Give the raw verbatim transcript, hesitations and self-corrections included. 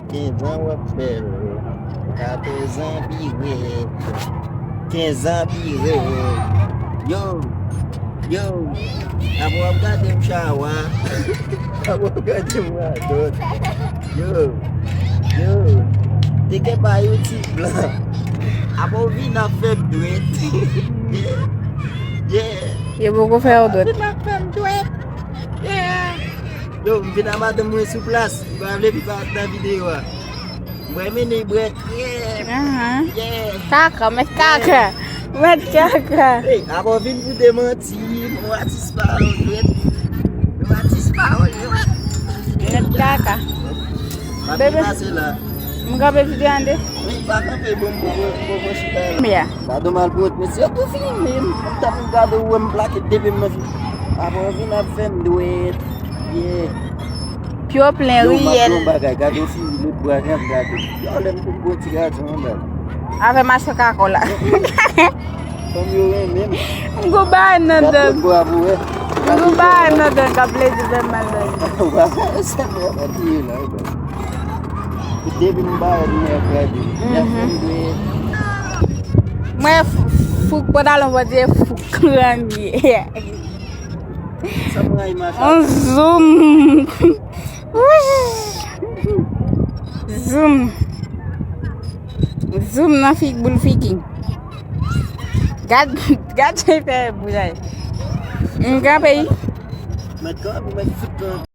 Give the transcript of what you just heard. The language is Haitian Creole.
Kenz an w ap bèl. Katòz an pi rèd. Kenz an pi rèd. Yo, yo. Apa w ap gade m chawa? Apa w ap gade m radòt? Yo, yo. Te gen pa yon ti blan. Apa w vin ap fè m dwèt? Yeah, yeah. Yo poko fè w dwèt. Vin ap fè m dwèt. Yeah. Yo, m vin a madanm mwen sou plas. Li pa vle pi parèt nan videyo a. Mwen mennen bwè krèm. Ahan. Yeah. Kaka, mèt kaka. Mèt kaka. Hey, apa w vin pou demanti m, yon atis pa yon dwèt. Yon atis pa yon dwèt. Mèt kaka. M ap pase la. M kanpe videyo an de. Wi, pa kanpe, bon, m poko, m poko chita la. Mè. Gade w malpwòt, mesye, tou fini, men m t ap gade w, m plake depi m nan fi. Apa w vin ap fè m dwèt. Yeah. Pye w plen riyèl. Yo, m ap di yon bagay, gade yon fi, lòt bwa, jan m gade. Yo, lè m konn gwo ti gason anba. Avè mache kakò la. Fanm yo renmen m. M gwo bagay nan dan. Gade lòt bwa pou wè. M gwo bagay nan dan k ap plede fè m mal nan. Wa, sa m ap ap touye la, bro. Depi m ba wè m ap gade. Mhm. Mwen f-, fouk pantalon, mwen di fouk kranye. Sa m rayi machan. On zoom. Zoom. Zoom nan fig boul figi. Gad, gad jan fè boujay. M kanpe. Mèt kanpe, mèt fout kanpe.